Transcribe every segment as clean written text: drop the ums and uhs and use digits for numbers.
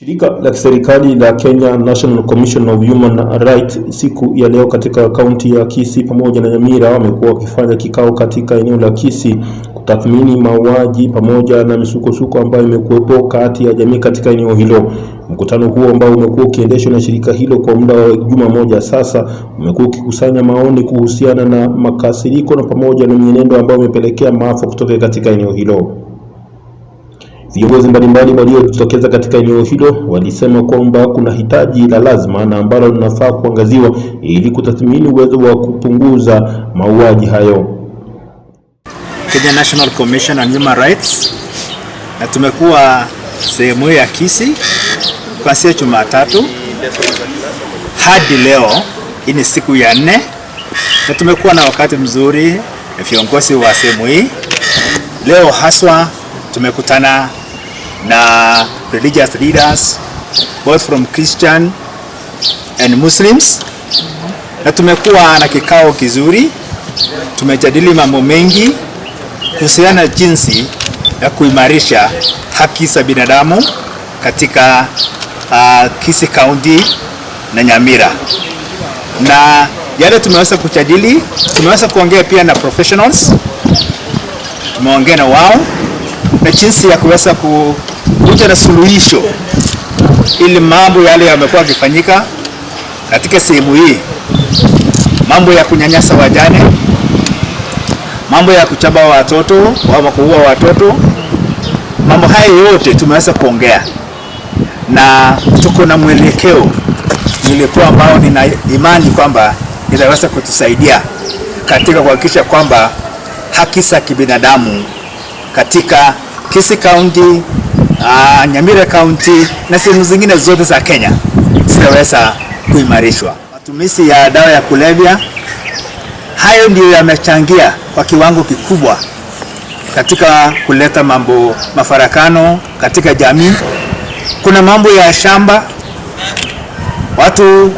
Shirika la kiserikali la Kenya National Commission of Human Rights siku ya leo katika kaunti ya Kisii pamoja na Nyamira wamekuwa wakifanya kikao katika eneo la Kisii kutathmini mauaji pamoja na misukosuko ambayo imekuwepo kati ya jamii katika eneo hilo. Mkutano huo ambao umekuwa ukiendeshwa na shirika hilo kwa muda wa juma moja sasa, umekuwa ukikusanya maoni kuhusiana na makasiriko na pamoja na mienendo ambayo imepelekea maafa kutokea katika eneo hilo. Viongozi mbalimbali waliojitokeza katika eneo hilo walisema kwamba kuna hitaji la lazima na ambalo linafaa kuangaziwa ili kutathmini uwezo wa kupunguza mauaji hayo. Kenya National Commission on Human Rights, na tumekuwa sehemu ya Kisii kuanzia Jumatatu hadi leo. Hii ni siku ya nne, na tumekuwa na wakati mzuri na viongozi wa sehemu hii. Leo haswa tumekutana na religious leaders both from Christian and Muslims, na tumekuwa na kikao kizuri. Tumejadili mambo mengi kuhusiana na jinsi ya kuimarisha haki za binadamu katika Kisii County na Nyamira, na yale tumeweza kujadili, tumeweza kuongea pia na professionals, tumeongea na wao na jinsi ya kuweza kuja na suluhisho ili mambo yale yamekuwa yakifanyika katika sehemu hii, mambo ya kunyanyasa wajane, mambo ya kuchapa watoto ama kuua watoto, mambo haya yote tumeweza kuongea na tuko na mwelekeo ambao nina imani kwamba itaweza kutusaidia katika kuhakikisha kwamba haki za kibinadamu katika Kisii County, Nyamira County na sehemu zingine zote za Kenya zitaweza kuimarishwa. Matumizi ya dawa ya kulevya, hayo ndiyo yamechangia kwa kiwango kikubwa katika kuleta mambo mafarakano katika jamii. Kuna mambo ya shamba, watu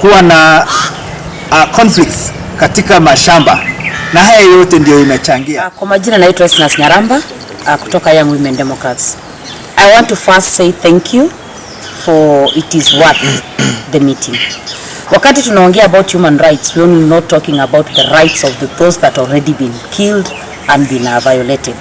kuwa na conflicts katika mashamba, na haya yote ndiyo imechangia. Kwa majina naitwa Esnas Nyaramba kutoka Young Women Democrats. I want to first say thank you for it is worth the meeting. Wakati tunaongea about human rights, we are not talking about the rights of those that already been killed and been violated.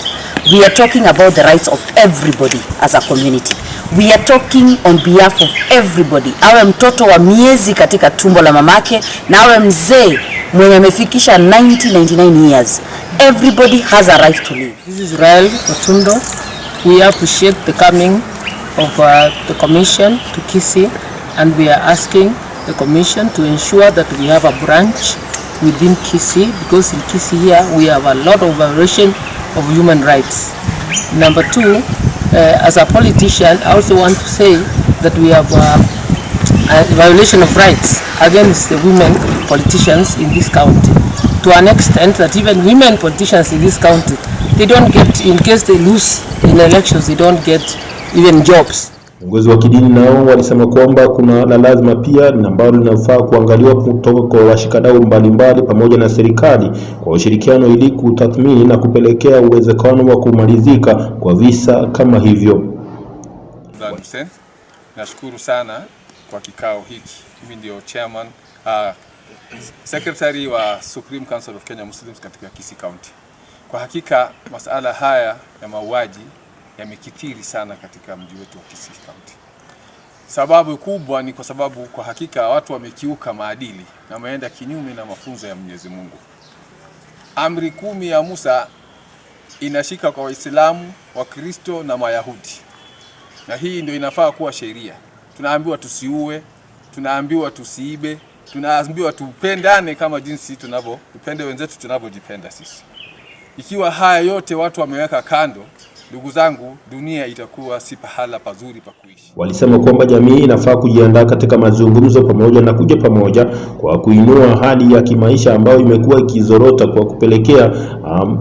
We are talking about the rights of everybody as a community. We are talking on behalf of everybody. Awe mtoto wa miezi katika tumbo la mamake na awe mzee mwenye amefikisha 90, 99 years. Everybody has a right to live. This is Rael Otundo. We appreciate the coming of the commission to Kisii, and we are asking the commission to ensure that we have a branch within Kisii, because in Kisii here we have a lot of violation of human rights. Number two, as a politician, I also want to say that we have a violation of rights against the women politicians in this county, to an extent that even women politicians in this county, they don't get, in case they lose in elections, they don't get even jobs. Viongozi wa kidini nao walisema kwamba kuna la lazima pia na ambalo linafaa kuangaliwa kutoka kwa washikadau mbalimbali pamoja na serikali kwa ushirikiano ili kutathmini na kupelekea uwezekano wa kumalizika kwa visa kama hivyo. Hussein. Nashukuru sana kwa kikao hiki. Mimi ndio chairman, secretary wa Supreme Council of Kenya Muslims katika Kisii County. Kwa hakika masala haya ya mauaji yamekithiri sana katika mji wetu wa Kisii County. Sababu kubwa ni kwa sababu kwa hakika watu wamekiuka maadili na wameenda kinyume na mafunzo ya Mwenyezi Mungu. Amri 10 ya Musa inashika kwa Waislamu, Wakristo na Mayahudi, na hii ndio inafaa kuwa sheria. Tunaambiwa tusiue, tunaambiwa tusiibe, tunaambiwa tupendane kama jinsi tunavyo tupende wenzetu tunavyojipenda sisi. Ikiwa haya yote watu wameweka kando, ndugu zangu, dunia itakuwa si pahala pazuri pa kuishi. Walisema kwamba jamii inafaa kujiandaa katika mazungumzo pamoja na kuja pamoja kwa kuinua hali ya kimaisha ambayo imekuwa ikizorota kwa kupelekea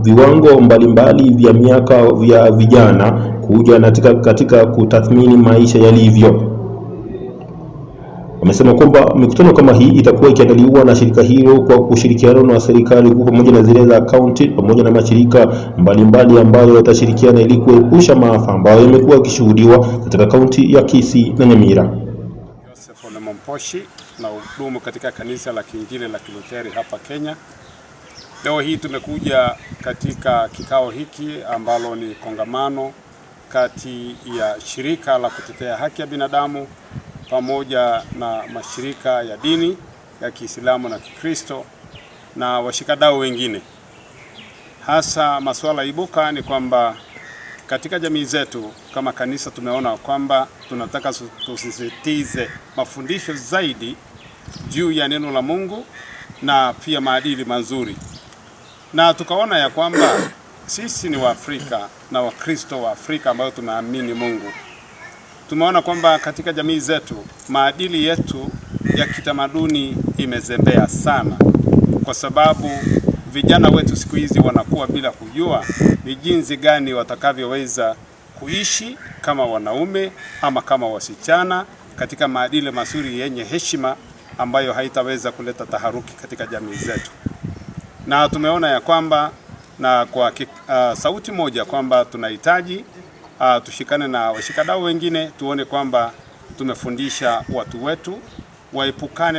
viwango mbalimbali vya miaka vya vijana kuja katika kutathmini maisha yalivyo. Wamesema kwamba mikutano kama hii itakuwa ikiandaliwa na shirika hilo kwa kushirikiana na serikali kuu pamoja na zile za kaunti pamoja na mashirika mbalimbali ambayo yatashirikiana ili kuepusha maafa ambayo yamekuwa yakishuhudiwa katika kaunti ya Kisii na Nyamira. Joseph Ole Momposhi nahudumu katika kanisa la Kiinjili la Kilutheri hapa Kenya. Leo hii tumekuja katika kikao hiki ambalo ni kongamano kati ya shirika la kutetea haki ya binadamu pamoja na mashirika ya dini ya Kiislamu na Kikristo na washikadau wengine. Hasa masuala ibuka ni kwamba katika jamii zetu kama kanisa tumeona kwamba tunataka tusisitize mafundisho zaidi juu ya neno la Mungu na pia maadili mazuri, na tukaona ya kwamba sisi ni Waafrika na Wakristo wa Afrika ambayo tunaamini Mungu. Tumeona kwamba katika jamii zetu maadili yetu ya kitamaduni imezembea sana, kwa sababu vijana wetu siku hizi wanakuwa bila kujua ni jinsi gani watakavyoweza kuishi kama wanaume ama kama wasichana katika maadili mazuri yenye heshima ambayo haitaweza kuleta taharuki katika jamii zetu. Na tumeona ya kwamba na kwa sauti moja kwamba tunahitaji tushikane na washikadau wengine tuone kwamba tumefundisha watu wetu waepukane na